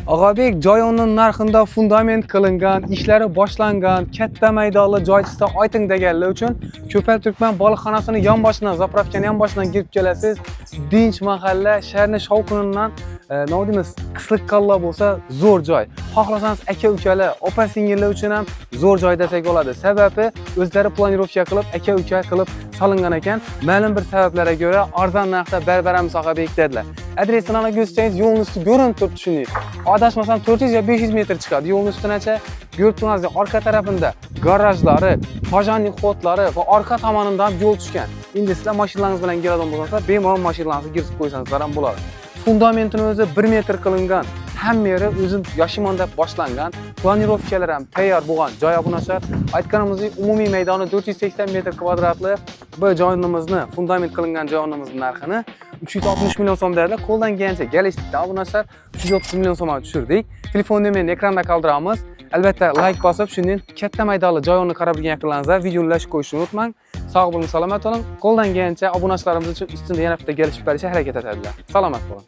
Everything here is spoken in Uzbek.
Og'abek, joyonni narxida fundament qilingan, ishlari boshlangan, katta maydonli joy chiqsa ayting deganlar uchun Ko'pal Turkman baliqxonasini yonboshidan, заправка ni yonboshidan kirib kelasiz. Dinch mahalla, shaharning shovqinidan nima deymiz, qisliqqonlar bo'lsa zo'r joy. Xohlasangiz aka ukalar, opa singillar uchun ham zo'r joy desak bo'ladi. Sababi o'zlari планировка qilib, aka uka qilib solingan ekan. Ma'lum bir sabablarga ko'ra arzon narxda beramiz, Og'abek, dedilar. Adresini ana ko'rsangiz, yo'lning usti ko'rinib turibdi shunday. Adashmasam, 400 yo 500 metr chiqadi yo'lning ustinacha. Ko'rib turganingizdek, orqa tarafida garajlari, пожарный ход lari va orqa tomonidan ham yo'l tushgan. Endi sizlar mashinalaringiz bilan keladigan bo'lsangizlar, bemalol mashinalaringizni kirgizib qo'ysangizlar ham bo'ladi. Fundamentini o'zi 1 metr qilingan. Hamma yeri o'zim yashayman deb boshlangan. Планировка lar ham tayyor bo'lgan joy, obunachilar. Aytganimizdek, umumiy maydoni 480 metr kvadratli bu joyimizni, fundament qilingan joyimizni narxini 360 million so'm dedilar. Qo'ldan kelgancha kelishdik, obunachilar, 330 million so'mga tushirdik. Telefon nomerini ekranda qoldiramiz. Albatta like bosib, shundan katta maydonli joyini qarab bilgan yaqinlaringizga videoni like qo'yishni unutmang. Sog' bo'ling, salomat bo'ling. Qo'ldan kelgancha obunachilarimiz uchun ustida yana bitta kelishib berishga harakat etadilar. Salomat bo'ling.